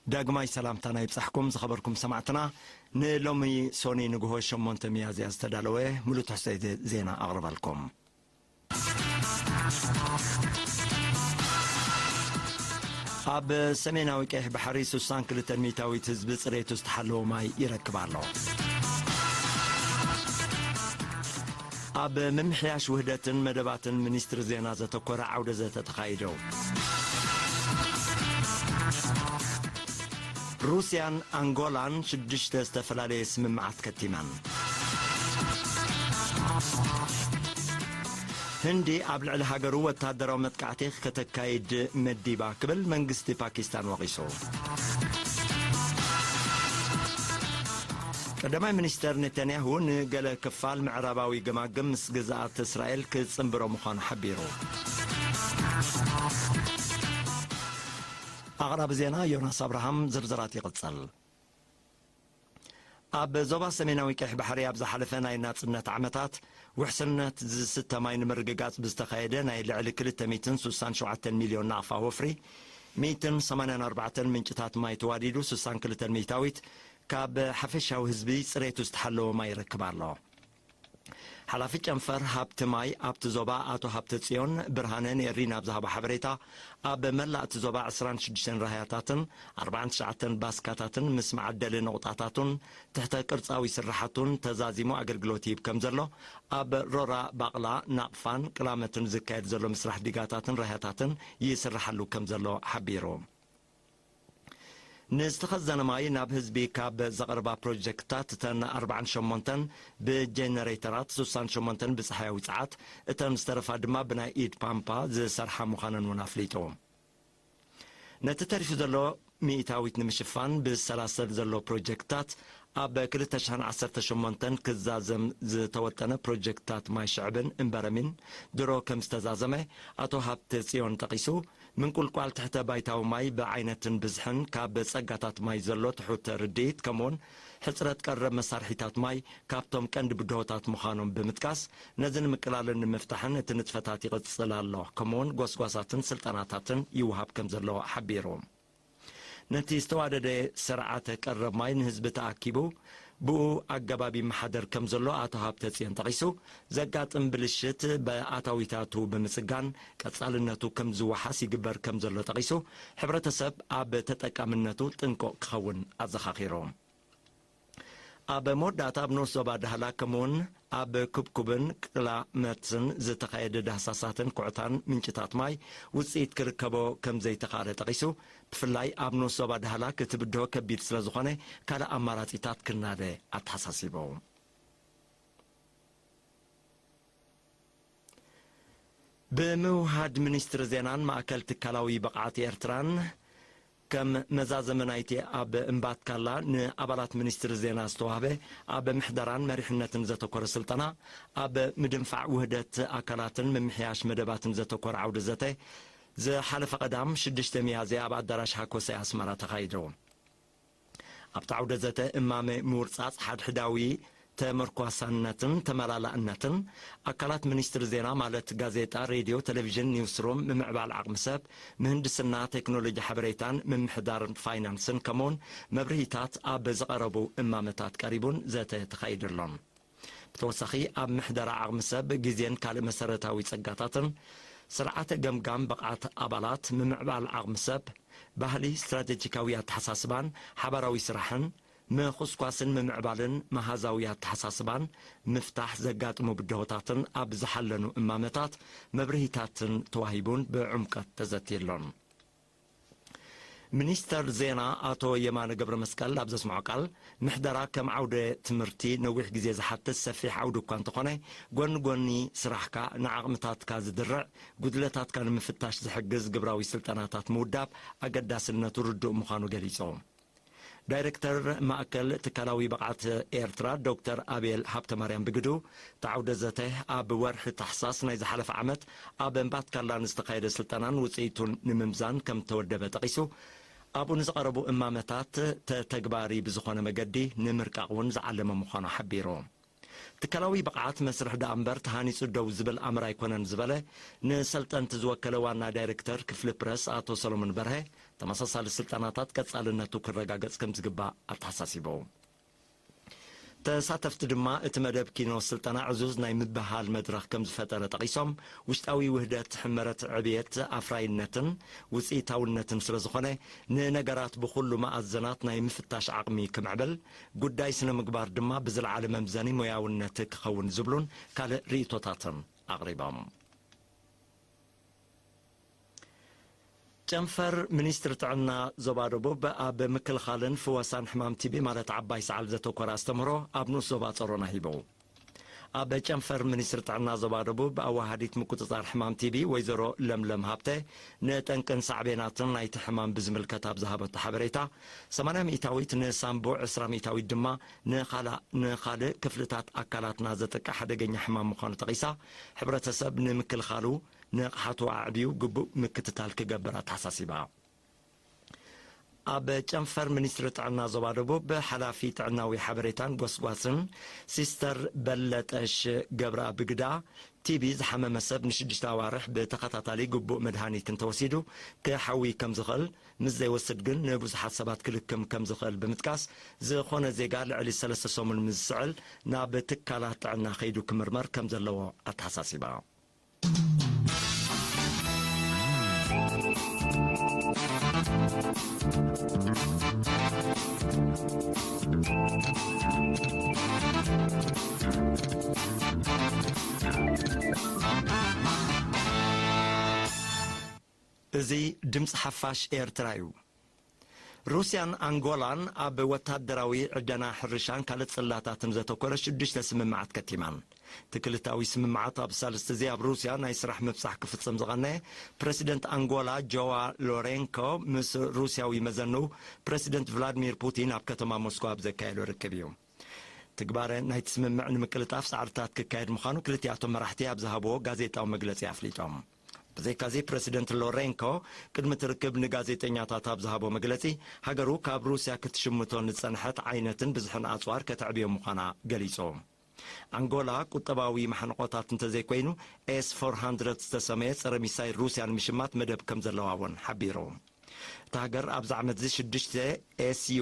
ዳግማይ ሰላምታና ይብጻሕኩም ዝኸበርኩም ሰማዕትና። ንሎሚ ሶኒ ንግሆ ሸሞንተ ሚያዝያ ዝተዳለወ ምሉእ ትሕዝቶ ዜ-፣ ዜና ኣቕርበልኩም። ኣብ ሰሜናዊ ቀይሕ ባሕሪ ሱሳን ክልተን ሚእታዊት ህዝቢ ጽሬቱ ዝተሓለወ ማይ ይረክብ ኣሎ። ኣብ ምምሕያሽ ውህደትን መደባትን ሚኒስትሪ ዜና ዘተኮረ ዓውደ ዘተ ተኻይዱ። ሩስያን ኣንጎላን ሽዱሽተ ዝተፈላለየ ስምምዓት ከቲመን። ህንዲ ኣብ ልዕሊ ሃገሩ ወታደራዊ መጥቃዕቲ ከተካይድ መዲባ ክብል መንግስቲ ፓኪስታን ወቒሱ። ቀዳማይ ሚኒስተር ኔታንያሁ ንገለ ክፋል ምዕራባዊ ገማግም ምስ ግዝኣት እስራኤል ክጽንብሮ ምዃኑ ሓቢሩ። ኣቕራቢ ዜና ዮናስ ኣብርሃም፣ ዝርዝራት ይቕጽል። ኣብ ዞባ ሰሜናዊ ቀይሕ ባሕሪ ኣብ ዝሓለፈ ናይ ናጽነት ዓመታት ውሕስነት ዝስተ ማይ ንምርግጋጽ ብዝተኻየደ ናይ ልዕሊ ክልተ ሚእትን ስሳን ሸውዓተን ሚልዮን ናቕፋ ወፍሪ፣ ሚእትን ሰማንያን ኣርባዕተን ምንጭታት ማይ ተዋዲዱ፣ ስሳን ክልተን ሚእታዊት ካብ ሓፈሻዊ ህዝቢ ጽሬቱ ዝተሓለወ ማይ ይረክብ ኣሎ። ሓላፊ ጨንፈር ሃብቲ ማይ ኣብቲ ዞባ ኣቶ ሃብተ ጽዮን ብርሃነ ንኤሪና ኣብ ዝሃቦ ሓበሬታ፣ ኣብ መላእ እቲ ዞባ ዕስራን ሽዱሽተን ራህያታትን ኣርባዓን ትሽዓተን ባስካታትን ምስ መዓደሊ ነቑጣታቱን ትሕተ ቅርጻዊ ስራሓቱን ተዛዚሙ ኣገልግሎት ይህብ ከም ዘሎ፣ ኣብ ሮራ ባቕላ፣ ናቕፋን ቅላመትን ዝካየድ ዘሎ ምስራሕ ዲጋታትን ራህያታትን ይስርሓሉ ከም ዘሎ ሓቢሩ። ንዝተኸዘነ ማይ ናብ ህዝቢ ካብ ዘቕርባ ፕሮጀክትታት፣ እተን ኣርባዓን ሸሞንተን ብጀነሬተራት፣ ስሳን ሸሞንተን ብጸሓያዊ ጸዓት፣ እተን ዝተረፋ ድማ ብናይ ኢድ ፓምፓ ዝሰርሓ ምዃነን እውን ኣፍሊጡ። ነቲ ተሪፉ ዘሎ ሚእታዊት ንምሽፋን ብዝሰላሰል ዘሎ ፕሮጀክትታት፣ ኣብ ክልተ ሽሕን ዓሰርተ ሸሞንተን ክዛዘም ዝተወጠነ ፕሮጀክትታት ማይ ሽዕብን እምበረሚን ድሮ ከም ዝተዛዘመ ኣቶ ሃብተ ጽዮን ጠቒሱ፣ ምንቁልቋል ትሕተ ባይታዊ ማይ ብዓይነትን ብዝሕን ካብ ጸጋታት ማይ ዘሎ ትሑት ርድኢት፣ ከምኡውን ሕጽረት ቀረብ መሳርሒታት ማይ ካብቶም ቀንዲ ብድሆታት ምዃኖም ብምጥቃስ፣ ነዚ ንምቅላልን ንምፍታሕን እቲ ንጥፈታት ይቕጽል ኣሎ፣ ከምኡውን ጎስጓሳትን ስልጠናታትን ይወሃብ ከም ዘሎ ሓቢሩ። ነቲ ዝተዋደደ ስርዓተ ቀረብ ማይ ንህዝቢ ተኣኪቡ ብኡ ኣገባብ ይመሓደር ከም ዘሎ ኣቶ ሃብተ ጽዮን ጠቒሱ፣ ዘጋጥም ብልሽት ብኣታዊታቱ ብምጽጋን ቀጻልነቱ ከም ዝወሓስ ይግበር ከም ዘሎ ጠቒሱ፣ ሕብረተሰብ ኣብ ተጠቃምነቱ ጥንቁቕ ክኸውን ኣዘኻኺሩ። ኣብ መወዳእታ ኣብ ንኡስ ዞባ ዳህላ ከምኡውን ኣብ ክብኩብን ቅላመትን ዝተኻየደ ዳህሳሳትን ኩዕታን ምንጭታት ማይ ውጽኢት ክርከቦ ከም ዘይተኻእለ ጠቒሱ፣ ብፍላይ ኣብ ንኡስ ዞባ ዳህላክ እቲ ብድሆ ከቢድ ስለ ዝኾነ ካልእ ኣማራጺታት ክናደ ኣተሓሳሲቡ። ብምውሃድ ሚኒስትሪ ዜናን ማእከል ትካላዊ ብቕዓት ኤርትራን ከም መዛዘሚ ናይቲ ኣብ እምባትካላ ንኣባላት ሚኒስትሪ ዜና ዝተዋህበ ኣብ ምሕደራን መሪሕነትን ዘተኮረ ስልጠና፣ ኣብ ምድንፋዕ ውህደት ኣካላትን ምምሕያሽ መደባትን ዘተኮረ ዓውደ ዘተ ዝሓለፈ ቀዳም ሽዱሽተ ሚያዝያ ኣብ ኣዳራሽ ሃኮሰይ ኣስመራ ተኻይዱ። ኣብቲ ዓውደ ዘተ እማመ ምውርጻጽ ሓድሕዳዊ ተመርኳሳነትን ተመላላእነትን ኣካላት ሚኒስትሪ ዜና ማለት ጋዜጣ፣ ሬድዮ፣ ቴሌቪዥን፣ ኒውስሩም፣ ምምዕባል ዓቕሚ ሰብ፣ ምህንድስና፣ ቴክኖሎጂ ሓበሬታን ምምሕዳር ፋይናንስን ከምኡውን መብርሂታት ኣብ ዝቐረቡ እማመታት ቀሪቡን ዘተ ተኻይዱ ኣሎን። ብተወሳኺ ኣብ ምሕደራ ዓቕሚ ሰብ፣ ግዜን ካልእ መሰረታዊ ጸጋታትን፣ ስርዓተ ገምጋም ብቕዓት ኣባላት፣ ምምዕባል ዓቕሚ ሰብ፣ ባህሊ ስትራቴጂካዊ ኣተሓሳስባን ሓባራዊ ስራሕን፣ ምኹስኳስን ምምዕባልን መሃዛዊ ኣተሓሳስባን፣ ምፍታሕ ዘጋጥሙ ብድሆታትን ኣብ ዝሓለኑ እማመታት መብርሂታትን ተዋሂቡን ብዕምቀት ተዘትየሎን። ሚኒስተር ዜና ኣቶ የማነ ገብረ መስቀል ኣብ ዘስምዖ ቃል፣ ምሕደራ ከም ዓውደ ትምህርቲ ነዊሕ ግዜ ዝሓትት ሰፊሕ ዓውዲ እኳ እንተኾነ፣ ጎኒ ጎኒ ስራሕካ ንዓቕምታትካ ዝድርዕ፣ ጉድለታትካ ንምፍታሽ ዝሕግዝ ግብራዊ ስልጠናታት ምውዳብ ኣገዳስነቱ ርዱእ ምዃኑ ገሊጹ። ዳይሬክተር ማእከል ትካላዊ ብቕዓት ኤርትራ ዶክተር ኣቤል ሃብተማርያም ብግዱ፣ እቲ ዓውደ ዘተ ኣብ ወርሒ ታሕሳስ ናይ ዝሓለፈ ዓመት ኣብ እምባትካላ ንዝተኻየደ ስልጠናን ውጽኢቱን ንምምዛን ከም እተወደበ ጠቒሱ፣ ኣብኡ ንዝቐረቡ እማመታት ተተግባሪ ብዝኾነ መገዲ ንምርቃቕ እውን ዝዓለመ ምዃኑ ሓቢሩ። ትካላዊ ብቕዓት መስርሕ ደኣ እምበር ተሃኒጹ ደው ዝብል ኣምር ኣይኮነን ዝበለ ንሰልጠንቲ ዝወከለ ዋና ዳይሬክተር ክፍሊ ፕረስ ኣቶ ሰሎሞን በርሀ፣ ተመሳሳሊ ስልጠናታት ቀጻልነቱ ክረጋገጽ ከም ዝግባእ ኣተሓሳሲቡ። ተሳተፍቲ ድማ እቲ መደብ ኪኖ ስልጠና ዕዙዝ ናይ ምብህሃል መድረኽ ከም ዝፈጠረ ጠቒሶም፣ ውሽጣዊ ውህደት ሕመረት ዕብየት ኣፍራይነትን ውፅኢታውነትን ስለ ዝኾነ፣ ንነገራት ብኹሉ መኣዘናት ናይ ምፍታሽ ዓቕሚ ክምዕብል፣ ጉዳይ ስነ ምግባር ድማ ብዝለዓለ መምዘኒ ሞያውነት ክኸውን ዝብሉን ካልእ ርእይቶታትን ኣቕሪቦም። ጨንፈር ሚኒስትሪ ጥዕና ዞባ ደቡብ ኣብ ምክልኻልን ፍወሳን ሕማም ቲቢ ማለት ዓባይ ሰዓል ዘተኮረ ኣስተምህሮ ኣብ ንኡስ ዞባ ጸሮና ሂቡ። ኣብ ጨንፈር ሚኒስትሪ ጥዕና ዞባ ደቡብ ኣዋሃዲት ምቁጽጻር ሕማም ቲቢ ወይዘሮ ለምለም ሃብተ ንጠንቅን ሳዕቤናትን ናይቲ ሕማም ብዝምልከት ኣብ ዝሃበቶ ሓበሬታ፣ ሰማንያ ሚእታዊት ንሳምቡእ፣ ዕስራ ሚእታዊት ድማ ንኻላ-፣ ንኻልእ ክፍልታት ኣካላትና ዘጥቅዕ ሓደገኛ ሕማም ምዃኑ ጠቒሳ፣ ሕብረተሰብ ንምክልኻሉ ንቕሓቱ ኣዕብዩ ግቡእ ምክትታል ክገብር ኣተሓሳሲባ። ኣብ ጨንፈር ሚኒስትሪ ጥዕና ዞባ ደቡብ ሓላፊ ጥዕናዊ ሓበሬታን ጎስጓስን ሲስተር በለጠሽ ገብረኣብ ግዳ፣ ቲቢ ዝሓመመ ሰብ ንሽዱሽተ ኣዋርሕ ብተኸታታሊ ግቡእ መድሃኒት እንተወሲዱ ክሓዊ ከም ዝኽእል፣ ምስ ዘይወስድ ግን ንብዙሓት ሰባት ክልክም ከም ዝኽእል ብምጥቃስ፣ ዝኾነ ዜጋ ልዕሊ ሰለስተ ሰሙን ምስ ዝስዕል ናብ ትካላት ጥዕና ከይዱ ክምርመር ከም ዘለዎ ኣተሓሳሲባ። እዚ ድምፂ ሓፋሽ ኤርትራ እዩ። ሩስያን ኣንጎላን ኣብ ወታደራዊ ዕደና፣ ሕርሻን ካልእ ጽላታትን ዘተኮረ ሽዱሽተ ስምምዓት ከቲማን። እቲ ክልታዊ ስምምዓት ኣብ ሳልስቲ እዚ ኣብ ሩስያ ናይ ስራሕ ምብጻሕ ክፍጽም ዝቐነየ ፕረሲደንት ኣንጎላ ጆዋ ሎሬንኮ ምስ ሩስያዊ መዘንኡ ፕረሲደንት ቭላድሚር ፑቲን ኣብ ከተማ ሞስኮ ኣብ ዘካየዶ ርክብ እዩ። ትግባረ ናይቲ ስምምዕ ንምቅልጣፍ ጻዕርታት ክካየድ ምዃኑ ክልቲኣቶም መራሕቲ ኣብ ዝሃብዎ ጋዜጣዊ መግለጺ ኣፍሊጦም። ብዘይካዚ ፕረሲደንት ሎሬንኮ ቅድሚ እቲ ርክብ ንጋዜጠኛታት ኣብ ዝሃቦ መግለጺ፣ ሃገሩ ካብ ሩስያ ክትሽምቶ ንጸንሐት ዓይነትን ብዝሕን ኣጽዋር ከተዕብዮ ምዃና ገሊጹ። ኣንጎላ ቁጠባዊ ማሕንቆታት እንተዘይኮይኑ፣ ኤስ ፎር ሃንድረድ ዝተሰመየ ጸረ ሚሳይል ሩስያ ንምሽማት መደብ ከም ዘለዋ እውን ሓቢሩ። እታ ሃገር ኣብዚ ዓመት እዚ ሽዱሽተ ኤስዩ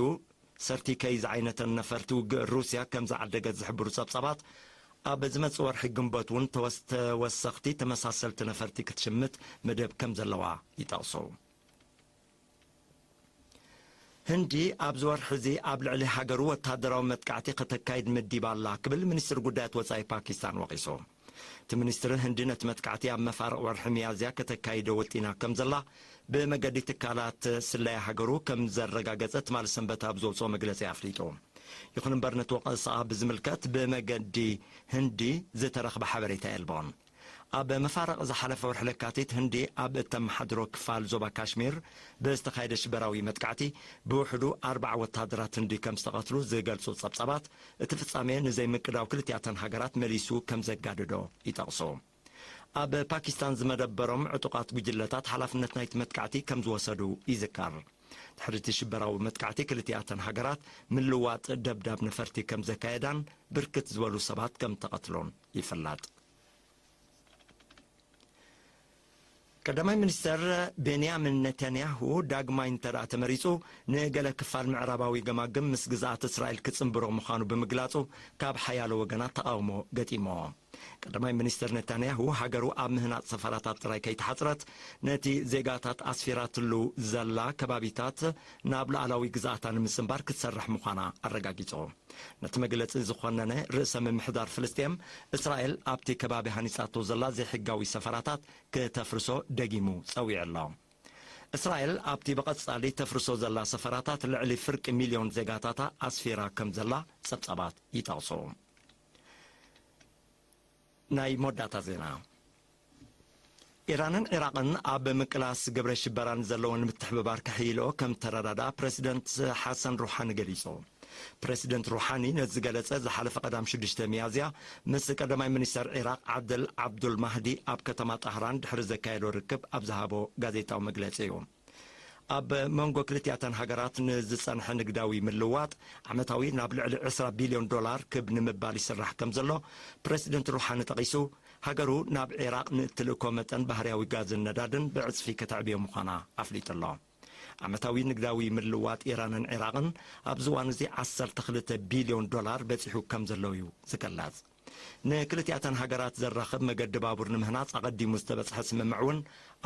ሰርቲከይ ዝዓይነተን ነፈርቲ ውግእ ሩስያ ከም ዝዓደገት ዝሕብሩ ጸብጻባት፣ ኣብ ዝመጽእ ወርሒ ግንቦት እውን ተወስ-፣ ተወሰኽቲ ተመሳሰልቲ ነፈርቲ ክትሽምት መደብ ከም ዘለዋ ይጠቕሱ። ህንዲ ኣብዚ ወርሒ እዚ ኣብ ልዕሊ ሃገሩ ወታደራዊ መጥቃዕቲ ከተካይድ መዲባ ኣላ ክብል ሚኒስትሪ ጉዳያት ወጻኢ ፓኪስታን ወቒሱ። እቲ ሚኒስትሪ፣ ህንዲ ነቲ መጥቃዕቲ ኣብ መፋርቕ ወርሒ ሚያዝያ ከተካይዶ ወጢና ከም ዘላ ብመገዲ ትካላት ስለያ ሃገሩ ከም ዘረጋገጸ ትማሊ ሰንበት ኣብ ዘውጽኦ መግለጺ ኣፍሊጡ። ይኹን እምበር፣ ነቲ ወቐሳኣ ብዝምልከት ብመገዲ ህንዲ ዝተረኽበ ሓበሬታ የልቦን። ኣብ መፋርቕ ዝሓለፈ ወርሒ ለካቲት፣ ህንዲ ኣብ እተመሓድሮ ክፋል ዞባ ካሽሚር ብዝተኻየደ ሽበራዊ መጥቃዕቲ ብውሕዱ ኣርባዓ ወታደራት ህንዲ ከም ዝተቐትሉ ዝገልጹ ጸብጻባት፣ እቲ ፍጻሜ ንዘይምቅዳው ክልቲኣተን ሃገራት መሊሱ ከም ዘጋድዶ ይጠቕሱ። ኣብ ፓኪስታን ዝመደበሮም ዕጡቓት ጉጅለታት ሓላፍነት ናይቲ መጥቃዕቲ ከም ዝወሰዱ ይዝከር። ድሕሪ እቲ ሽበራዊ መጥቃዕቲ ክልቲኣተን ሃገራት ምልዋጥ ደብዳብ ነፈርቲ ከም ዘካየዳን ብርክት ዝበሉ ሰባት ከም ተቐትሎን ይፍለጥ። ቀዳማይ ሚኒስተር ቤንያሚን ኔታንያሁ ዳግማይ እንተ ደኣ ተመሪጹ፣ ንገለ ክፋል ምዕራባዊ ገማግም ምስ ግዝኣት እስራኤል ክጽንብሮ ምዃኑ ብምግላጹ፣ ካብ ሓያሎ ወገናት ተቓውሞ ገጢሞ። ቀዳማይ ሚኒስተር ኔታንያሁ፣ ሃገሩ ኣብ ምህናጽ ሰፈራታት ጥራይ ከይተሓጽረት፣ ነቲ ዜጋታት ኣስፊራትሉ ዘላ ከባቢታት ናብ ሉዓላዊ ግዝኣታ ንምጽንባር ክትሰርሕ ምዃና ኣረጋጊጹ። ነቲ መግለጺ ዝኾነነ ርእሰ ምምሕዳር ፍልስጤም፣ እስራኤል ኣብቲ ከባቢ ሃኒጻቶ ዘላ ዘይሕጋዊ ሰፈራታት ክተፍርሶ ደጊሙ ጸዊዑ ኣሎ። እስራኤል ኣብቲ ብቐጻሊ ተፍርሶ ዘላ ሰፈራታት ልዕሊ ፍርቂ ሚልዮን ዜጋታታ ኣስፊራ ከም ዘላ ጸብጻባት ይጠቕሱ። ናይ መወዳእታ ዜና። ኢራንን ዒራቕን ኣብ ምቅላስ ግብረ ሽበራን ዘለወን ምትሕብባር ከሕይልኦ ከም ተረዳድኣ ፕረሲደንት ሓሰን ሩሓኒ ገሊጹ። ፕረሲደንት ሩሓኒ ነዚ ዝገለጸ ዝሓለፈ ቀዳም ሽዱሽተ ሚያዝያ ምስ ቀዳማይ ሚኒስተር ዒራቕ ዓድል ዓብዱል ማህዲ ኣብ ከተማ ጣህራን ድሕሪ ዘካየዶ ርክብ ኣብ ዝሃቦ ጋዜጣዊ መግለጺ እዩ። ኣብ መንጎ ክልቲኣተን ሃገራት ንዝጸንሐ ንግዳዊ ምልውዋጥ ዓመታዊ ናብ ልዕሊ ዕስራ ቢልዮን ዶላር ክብ ንምባል ይስራሕ ከም ዘሎ ፕረሲደንት ሩሓኒ ጠቒሱ፣ ሃገሩ ናብ ዒራቕ ንእትልእኮ መጠን ባህርያዊ ጋዝን ነዳድን ብዕጽፊ ከተዕብዮ ምዃና ኣፍሊጡ ኣሎ። ዓመታዊ ንግዳዊ ምልውዋጥ ኢራንን ዒራቕን ኣብዚ እዋን እዚ ዓሰርተ ክልተ ቢልዮን ዶላር በጺሑ ከም ዘሎ እዩ ዝግለጽ። ንክልቲኣተን ሃገራት ዘራኽብ መገዲ ባቡር ንምህናጽ ኣቐዲሙ ዝተበጽሐ ስምምዕ እውን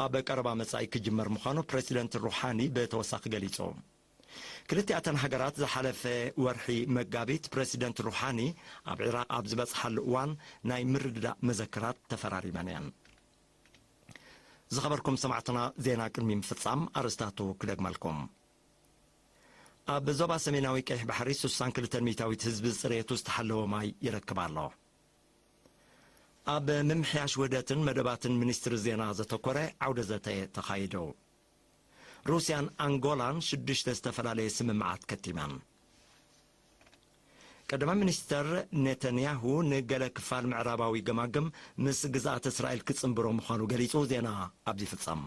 ኣብ ቀረባ መጻኢ ክጅመር ምዃኑ ፕረሲደንት ሩሓኒ ብተወሳኺ ገሊጹ። ክልቲኣተን ሃገራት ዝሓለፈ ወርሒ መጋቢት ፕረሲደንት ሩሓኒ ኣብ ዒራቕ ኣብ ዝበጽሓሉ እዋን ናይ ምርድዳእ መዘክራት ተፈራሪመን እየን። ዝኸበርኩም ሰማዕትና፣ ዜና ቅድሚ ምፍጻም ኣርእስታቱ ክደግመልኩም። ኣብ ዞባ ሰሜናዊ ቀይሕ ባሕሪ ስሳን ክልተን ሚእታዊት ህዝቢ ጽሬቱ ዝተሓለወ ማይ ይረክብ ኣሎ። ኣብ ምምሕያሽ ውህደትን መደባትን ሚኒስትሪ ዜና ዘተኮረ ዓውደ ዘተ ተኻይዱ። ሩስያን ኣንጎላን ሽዱሽተ ዝተፈላለየ ስምምዓት ከቲመን። ቀዳማይ ሚኒስተር ኔተንያሁ ንገለ ክፋል ምዕራባዊ ገማግም ምስ ግዝኣት እስራኤል ክጽንብሮ ምዃኑ ገሊጹ። ዜና ኣብዚ ይፍጸም።